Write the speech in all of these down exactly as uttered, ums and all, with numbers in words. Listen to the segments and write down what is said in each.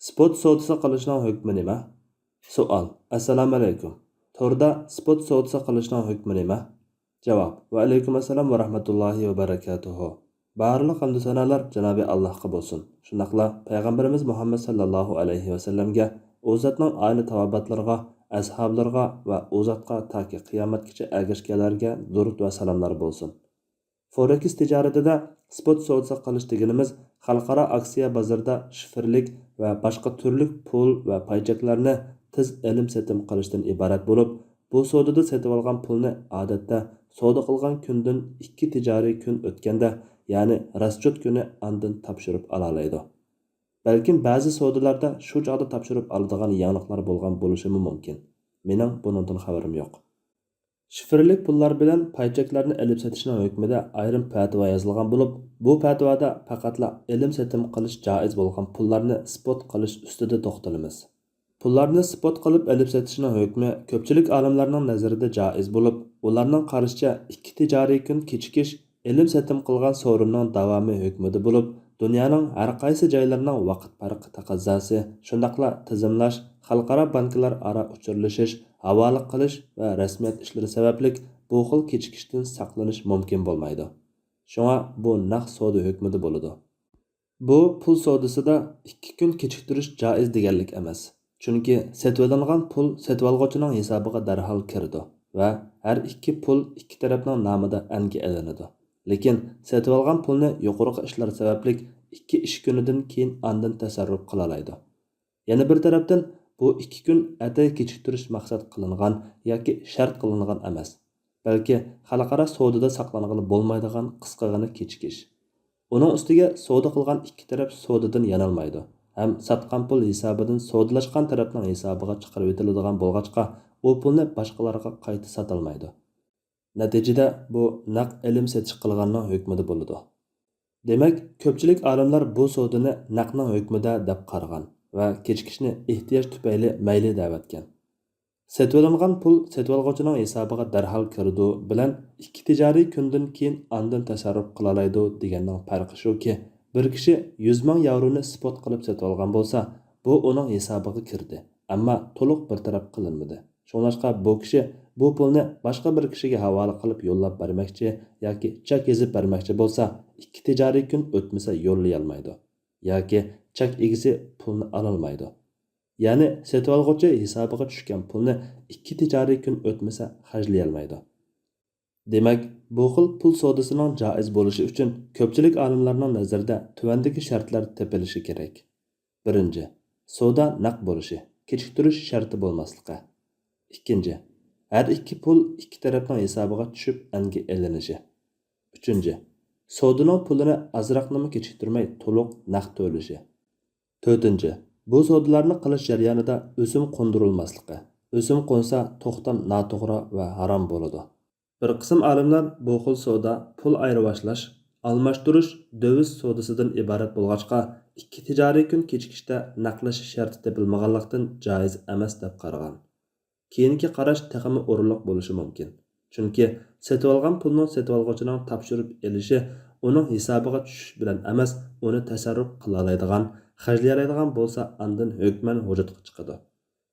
سپوت سودىسى قىلىشنىڭ ھۆكمى نېمە؟ سوئال: ئەسسالامۇئەلەيكۇم. توردا سپوت سودىسى قىلىشنىڭ ھۆكمى نېمە؟ جاۋاب: ۋەئەلەيكۇم ئەسسالام ۋە رەھمەتۇللاھى ۋە بەرىكاتۇھۇ. بارلىق ھەمدۇ سانالار جانابى ئاللاھقا بولسۇن. شۇنداقلا پەيغەمبىرىمىز مۇھەممەد ساللاللاھۇ ئەلەيھى ۋەسەللەمگە، ئۇ زاتنىڭ ئائىلە تاۋابىئاتلىرىغا، ئەسھابلىرىغا ۋە ئۇ زاتقا تاكى قىيامەتكىچە ئەگەشكەنلەرگە دۇرۇت ۋە سالاملار بولسۇن. فورېكس تىجارىتىدە سپوت سودىسى قىلىش دېگىنىمىز خەلقئارا ئاكسىيە بازىرىدا شىفېرلىك ۋە باشقا تۈرلۈك پۇل ۋە پاي چەكلەرنى تېز ئېلىم-سېتىم قىلىشتىن ئىبارەت بولۇپ، بۇ سودىدا سېتىۋالغان پۇلنى ئادەتتە سودا قىلغان كۈندىن ئىككى تىجارىي كۈن ئۆتكەندە، يەنى راسچوت كۈنى ئاندىن تاپشۇرۇپ ئالالايدۇ. بەلكىم بەزى سودىلاردا شۇ چاغدا تاپشۇرۇپ ئالىدىغان يېڭىلىقلار بولغان بولۇشىمۇ مۇمكىن. مېنىڭ بۇنىڭدىن خەۋىرىم يوق. شىفېرلىك پۇللار بىلەن پاي چەكلەرنى ئېلىپ سېتىشنىڭ ھۆكمىدە ئايرىم پەتىۋا يېزىلغان بولۇپ، بۇ پەتىۋادا پەقەتلا ئېلىم سېتىم قىلىش جائىز بولغان پۇللارنى سپوت قىلىش ئۈستىدە توختىلىمىز. پۇللارنى سپوت قىلىپ ئېلىپ سېتىشنىڭ ھۆكمى كۆپچىلىك ئالىملارنىڭ نەزىرىدە جائىز بولۇپ، ئۇلارنىڭ قارىشىچە ئىككى تىجارىي كۈن كېچىكىش ئېلىم سېتىم قىلغان سورۇننىڭ داۋامى ھۆكمىدە بولۇپ، دۇنيانىڭ ھەر قايسى جايلىرىنىڭ ۋاقىت پەرقى تەقەززاسى، شۇنداقلا تىزىملاش، خەلقئارا بانكىلار ئارا ئۇچۇرلىشىش، ھاۋالە قىلىش ۋە رەسمىيەت ئىشلىرى سەۋەبلىك بۇ خىل كېچىكىشتىن ساقلىنىش مۇمكىن بولمايدۇ. شۇڭا بۇ نەق سودا ھۆكمىدە بولىدۇ. بۇ پۇل سودىسىدا ئىككى كۈن كېچىكتۈرۈش جائىز دېگەنلىك ئەمەس. چۈنكى سېتىۋېلىنغان پۇل سېتىۋالغۇچىنىڭ ھېسابىغا دەرھال كىرىدۇ ۋە ھەر ئىككى پۇل ئىككى تەرەپنىڭ نامىدا ئەنگە ئېلىنىدۇ. لېكىن سېتىۋالغان پۇلنى يۇقىرىقى ئىشلار سەۋەبلىك ئىككى ئىش كۈنىدىن كېيىن ئاندىن تەسەررۇپ قىلالايدۇ. يەنە بىر تەرەپتىن، بۇ ئىككى كۈن ئەتەي كېچىكتۈرۈش مەقسەت قىلىنغان ياكى شەرت قىلىنغان ئەمەس، بەلكى خەلقئارا سودىدا ساقلانغىلى بولمايدىغان قىسقىغىنە كېچىكىش. ئۇنىڭ ئۈستىگە سودا قىلغان ئىككى تەرەپ سودىدىن يانالمايدۇ ھەم ساتقان پۇل ھېسابىدىن سودىلاشقان تەرەپنىڭ ھېسابىغا چىقىرىۋېتىلىدىغان بولغاچقا، ئۇ پۇلنى باشقىلارغا قايتا ساتالمايدۇ. نەتىجىدە، بۇ نەق ئېلىم-سېتىش قىلغاننىڭ ھۆكمىدە بولىدۇ. دېمەك، كۆپچىلىك ئالىملار بۇ سودىنى نەقنىڭ ھۆكمىدە دەپ قارىغان ۋە كېچىكىشنى ئېھتىياج تۈپەيلى مەيلى دەۋەتكەن. سېتىۋېلىنغان پۇل سېتىۋالغۇچىنىڭ ھېسابىغا دەرھال كىرىدۇ بىلەن ئىككى تىجارىي كۈندىن كېيىن ئاندىن تەسەررۇپ قىلالايدۇ دېگەننىڭ پەرقى شۇكى، بىر كىشى يۈز مىڭ ياۋرونى سپوت قىلىپ سېتىۋالغان بولسا، بۇ ئۇنىڭ ھېسابىغا كىردى، ئەمما تولۇق بىر تەرەپ قىلىنمىدى. شۇڭلاشقا بۇ كىشى بۇ پۇلنى باشقا بىر كىشىگە ھاۋالە قىلىپ يوللاپ بەرمەكچى ياكى چەك يېزىپ بەرمەكچى بولسا، ئىككى تىجارىي كۈن ئۆتمىسە يوللىيالمايدۇ ياكى چەك ئىگىسى پۇلنى ئالالمايدۇ. يەنى سېتىۋالغۇچى ھېسابىغا چۈشكەن پۇلنى ئىككى تىجارىي كۈن ئۆتمىسە خەجلىيەلمەيدۇ. دېمەك، بۇ خىل پۇل سودىسىنىڭ جائىز بولۇشى ئۈچۈن كۆپچىلىك ئالىملارنىڭ نەزىرىدە تۆۋەندىكى شەرتلەر تېپىلىشى كېرەك. بىرىنچى، سودا نەق بولۇشى، كېچىكتۈرۈش شەرتى بولماسلىقى. ئىككىنچى، ھەر ئىككى پۇل ئىككى تەرەپنىڭ ھېسابىغا چۈشۈپ ئەنگە ئېلىنىشى. ئۈچىنچى، سودىنىڭ پۇلىنى ئازراقنىمۇ كېچىكتۈرمەي تولۇق نەق تۆلىشى. تۆتىنچى، بۇ سودىلارنى قىلىش جەريانىدا ئۆسۈم قوندۇرۇلماسلىقى. ئۆسۈم قونسا توختام ناتوغرا ۋە ھارام بولىدۇ. بىر قىسىم ئالىملار بۇ خىل سودا پۇل ئايرىۋاشلاش، ئالماشتۇرۇش، دۆۋىز سودىسىدىن ئىبارەت بولغاچقا، ئىككى تىجارىي كۈن كېچىكىشتە نەقلىشىش شەرتى تېپىلمىغانلىقتىن جائىز ئەمەس دەپ قارىغان. كېيىنكى قاراش تېخىمۇ ئورۇنلۇق بولۇشى مۇمكىن. چۈنكى سېتىۋالغان پۇلنىڭ سېتىۋالغۇچىنىڭ تاپشۇرۇپ ئېلىشى ئۇنىڭ ھېسابىغا چۈشۈش بىلەن ئەمەس، ئۇنى تەسەررۇپ قىلالايدىغان، خەجلىيەلەيدىغان بولسا ئاندىن ھۆكمەن ۋۇجۇدقا چىقىدۇ.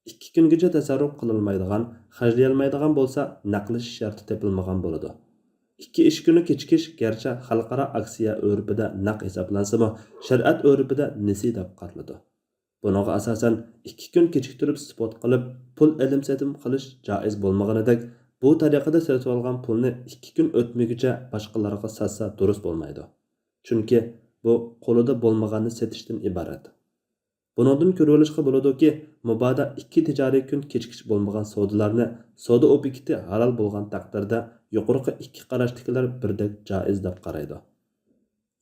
ئىككى كۈنگىچە تەسەررۇپ قىلالمايدىغان، خەجلىيەلمەيدىغان بولسا نەقلىشىش شەرتى تېپىلمىغان بولىدۇ. ئىككى ئىش كۈنى كېچىكىش گەرچە خەلقئارا ئاكسىيە ئۆرپىدە نەق ھېسابلانسىمۇ، شەرىئەت ئۆرپىدە نېسى دەپ قارىلىدۇ. بۇنىڭغا ئاساسەن، ئىككى كۈن كېچىكتۈرۈپ سپوت قىلىپ، پۇل ئېلىم-سېتىم قىلىش جائىز بولمىغىنىدەك، بۇ تەرىقىدە سېتىۋالغان پۇلنى ئىككى كۈن ئۆتمىگۈچە باشقىلارغا ساتسا دۇرۇس بولمايدۇ. چۈنكى بۇ قولىدا بولمىغاننى سېتىشتىن ئىبارەت. بۇنىڭدىن كۆرۈۋېلىشقا بولىدۇكى، مۇبادا ئىككى تىجارىي كۈن كېچىكىش بولمىغان سودىلارنى سودا ئوبيېكتى ھالال بولغان تەقدىردە، يۇقىرىقى ئىككى قاراشتىكىلەر بىردەك جائىز دەپ قارايدۇ.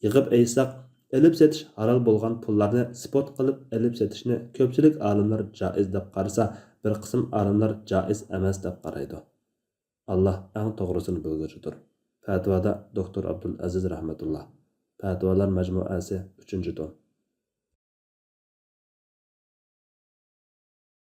يىغىپ ئېيتساق، ئېلىپ سېتىش ھالال بولغان پۇللارنى سپوت قىلىپ ئېلىپ سېتىشنى كۆپچىلىك ئالىملار جائىز دەپ قارىسا، بىر قىسىم ئالىملار جائىز ئەمەس دەپ قارايدۇ. ئاللا ئەڭ توغرىسىنى بىلگۈچىدۇر. پەتىۋادا دوكتور ئابدۇلئەزىز رەھمەتۇللا. پەتىۋالار مەجمۇئەسى، ئۈچىنچى توم.